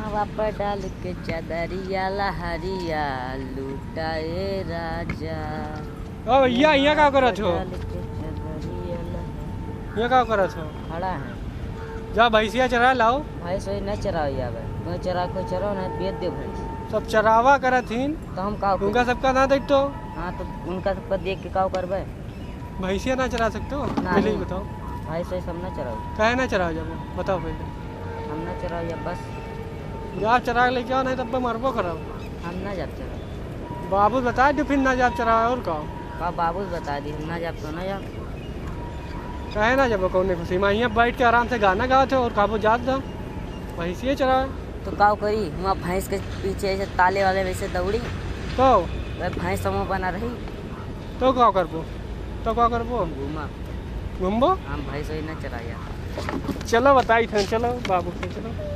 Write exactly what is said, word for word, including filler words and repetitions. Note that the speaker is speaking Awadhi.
हवा पर डाल के चादरिया लहरिया लूटा ए राजा। ओ भैया, यहाँ का करत हो? डाल के चादरिया लहरिया। यहाँ का करत हो? खड़ा है। जा भैंसिया चरा लाओ। भैंस वही नहीं चराओ यार, कोई चरा, कोई चराओ नहीं, बेच दे भैंस। सब चरावा करत हिन। तो हम का उनका करी? सबका ना देख तो। हाँ, तो उनका सबका देख के का करबे? भैंसिया ना चरा सकते हो? नहीं। पहले ही बताओ। भैंस वैस हम ना चराओ। काहे ना चराओ जब? बताओ पहले। हम ना चराओ जब बस। जाब चरा के लेके आओ, नहीं तब मरबो करब। हम ना जाब चराओ। बाबू बता दो फिर ना जाब चराओ और का? का बाबू बता दी, हम ना जाब तो ना जाब। काहे ना जब कौने खुशी में? यहाँ बैठ के आराम से गाना गावत हो और काबू जात दो। भैंसिया चराओ। तो का करी? वहाँ भैंस के पीछे ऐसे ताले वाले वैसे दौड़ी। तो? वह भैंस समूह बना रही। तो का करबो? तो का करबो? घूमा। घूमबो? हम भैंस वही ना चराया। चलो बताई थे, चलो बाबू के, चलो।